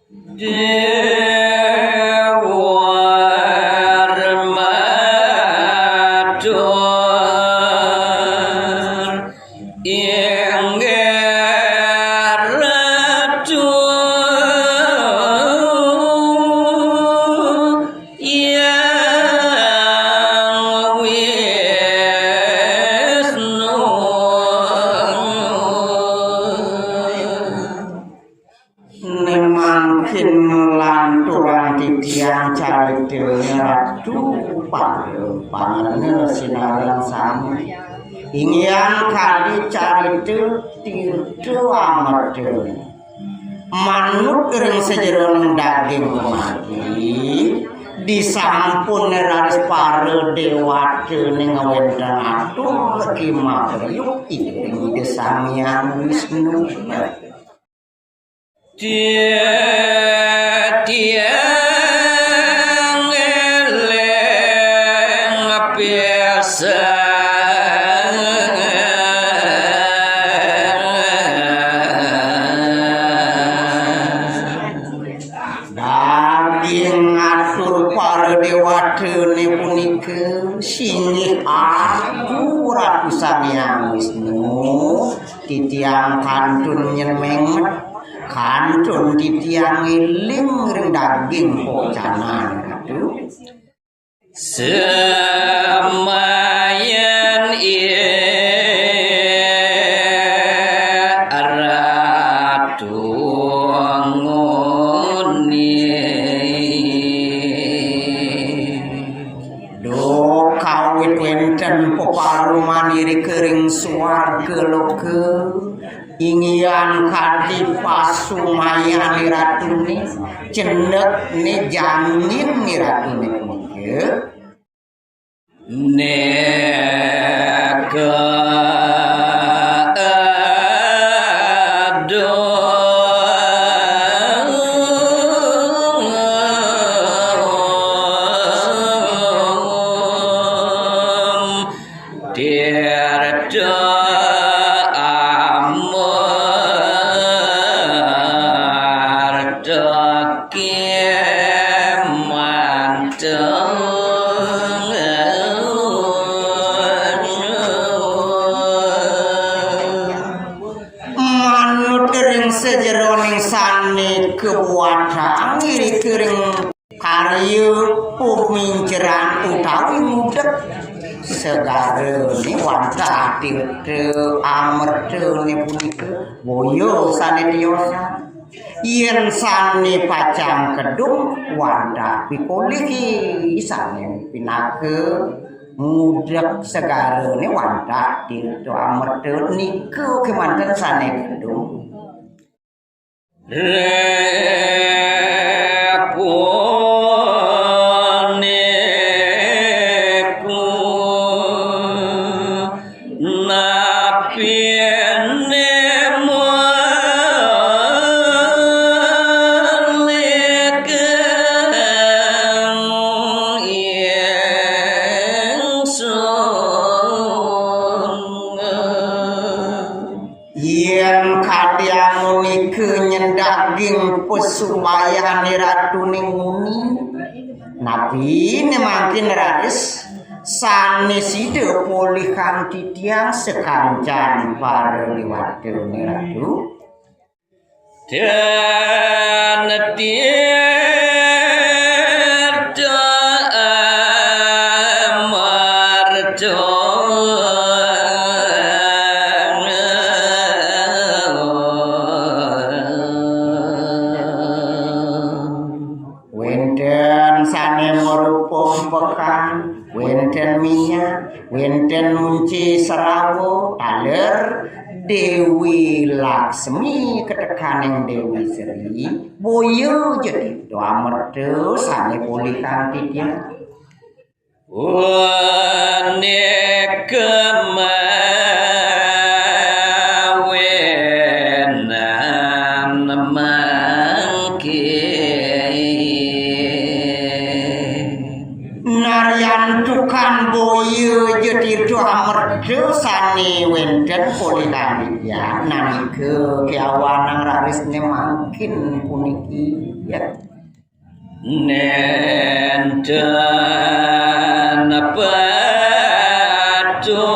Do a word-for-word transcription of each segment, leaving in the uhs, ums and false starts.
Déwa matur, inggih Ratu Hyang Wisnu. Ning mangkin lanturang titiang carita Ratu Pangéran sinareng sami. Inggihan kadi carita Tirta Amerta. Manut ring sajeroning daging pamargi, disampun raris para déwatané ngawénten atur reki mabrayuh iring Ida Sang Hyang Wisnu. Titiang éling pisan. Daging atur para déwatané punika singgih atur Ratu Sang Hyang Wisnu, titiang kantun nyemenget, kantun titiang éling ring daging pocanan Ratu. Semayan i Ratu nguni. Duh, kawit wénten peparuman irika ring swarga loka, inggihan kadi pasumayan Ratuné, cendekné, jangin Ratuné punika. Neka adum tirta amerta. Manut ring sajeroning sané kabuatang irika ring karya paminceran utawi ngudek segarané wantah tirta amertané punika, boya sané tiosan. Yén sané pacang kedung wantah pikolih, sané pinaka ngudek segarané wantah tirta amerta nika kémanten sané kedung. Napi Yén kadi amunika nyén daging pasumayané Ratuné nguni, napi né mangkin raris sané sida polihang titiang sakancan para déwatané Ratu? Dan tirta amarta. Wénten sané marupa empekan, wénten minyak, wénten munci serawa, taler Déwi Laksmi katekaning Déwi Sri, boya ja tirta amerta sané polihang titiang. Punika mawinan mangkin. Nariantukan boya ja tirta amerta sané wénten polihang titiang, nanika kéwanang rarisné mangkin puniki. Ya. Nénten patuh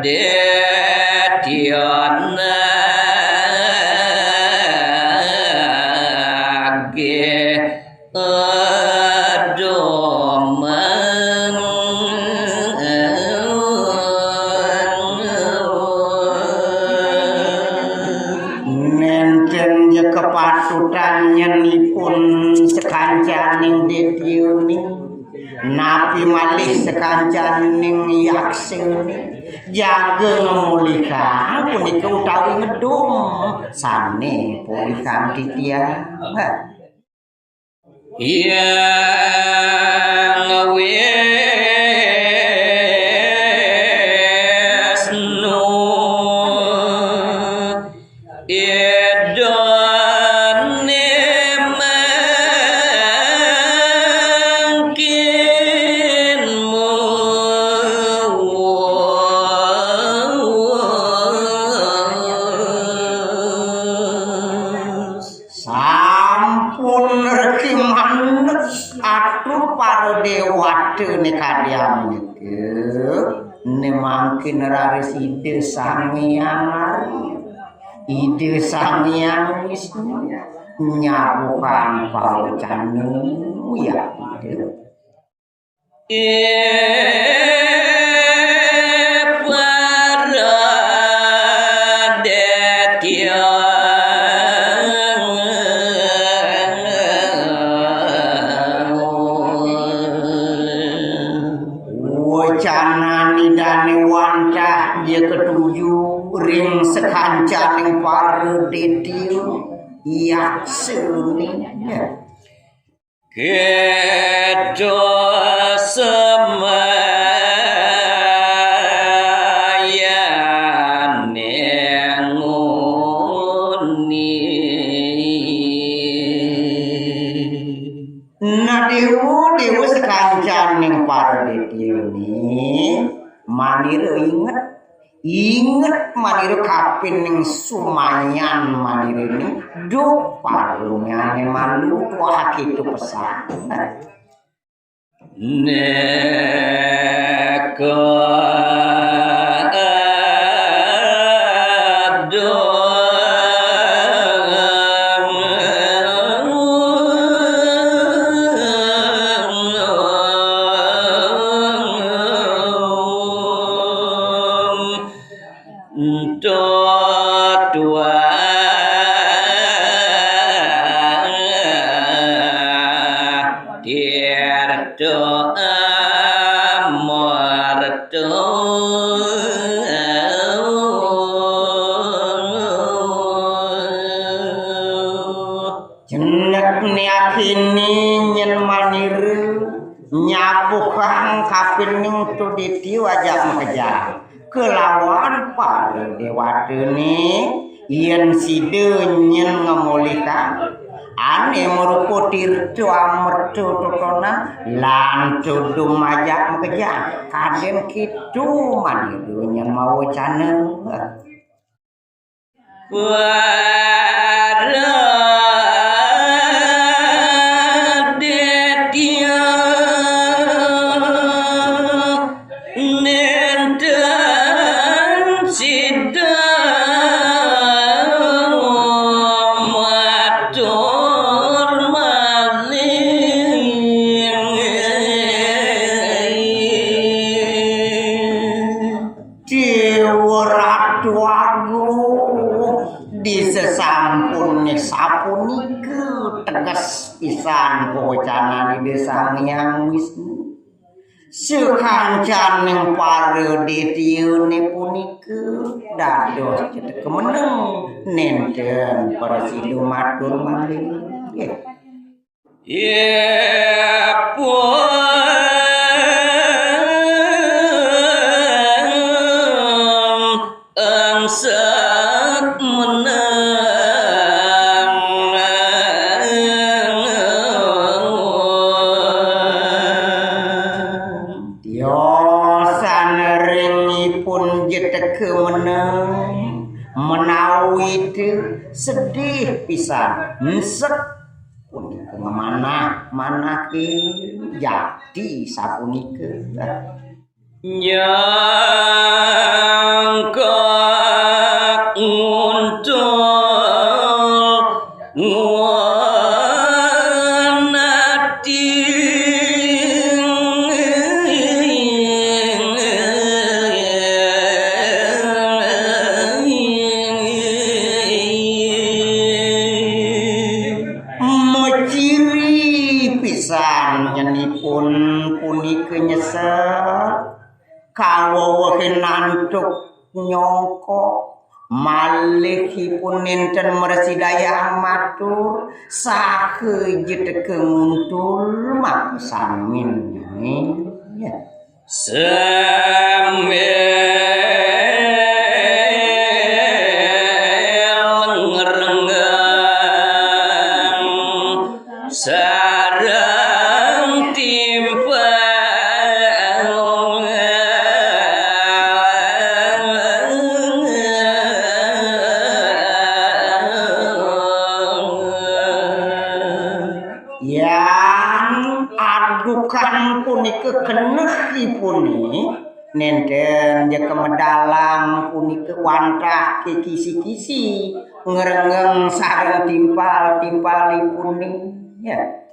Idit yonage adomang. Nénten ja kapatutan nyenipun sakancaning detyune. Napi malih sakancaning yaksane jaga ngamolihang punika utawi ngedum sane polihang titiang. Hyang Wisnu Ida ne mangkin muwus. Sampun reki manut atur para dewata ne kadi amunika, ne mangkin raris Ida Sang Hyang Ari. Ida Sang Hyang Wisnu nyabukan pawecana ya Ida. E para detya. Wacanane dane wantah ja katuju ring sakancaning para detya yaksane. Keto semayane nguni. Nah, dewa, dewa sakancaning para detyane, manira inget. Inget manira kapining sumayan manira ni, duh, parunnyane malu, wah, kitu pesan. Neka aduh. Ento tuah tirta amarta. Jenek niakini nyen manira nyabuhang kapining tuditi ajak makejang kelawan para dewatane, yen sida nyen ngamolihang ane marupa tirta amerta totonan lan tudum ajak makejang. Kaden kitu manira nyen mawecana. Para detya nenten sida matur malih. Dewa Ratu Agung, disesampune sapunika teges pisan kawecanan Ida Sang Hyang Wisnu. Sakancaning para detyane punika dados ceteka meneng nenten prasida matur malih. Nggih. Ipun angsat menang. Menawi sedih pisan, ensek punika ngamanah-manahke jati sapunika. Nyangkak nguntul ngunati. Maciri pisan nyenipun punika nyesel, kawewehin antuk nyongkok, malihipun nénten mresidayang matur, saha ja teka nguntul maka samin. Sambil ngrengang sareng timpal. Yan adukan punika kenehipune, nénten ja kamedalang punika wantah kekisi-kisi, ngrengeng sareng timpal-timpalipune. Ya.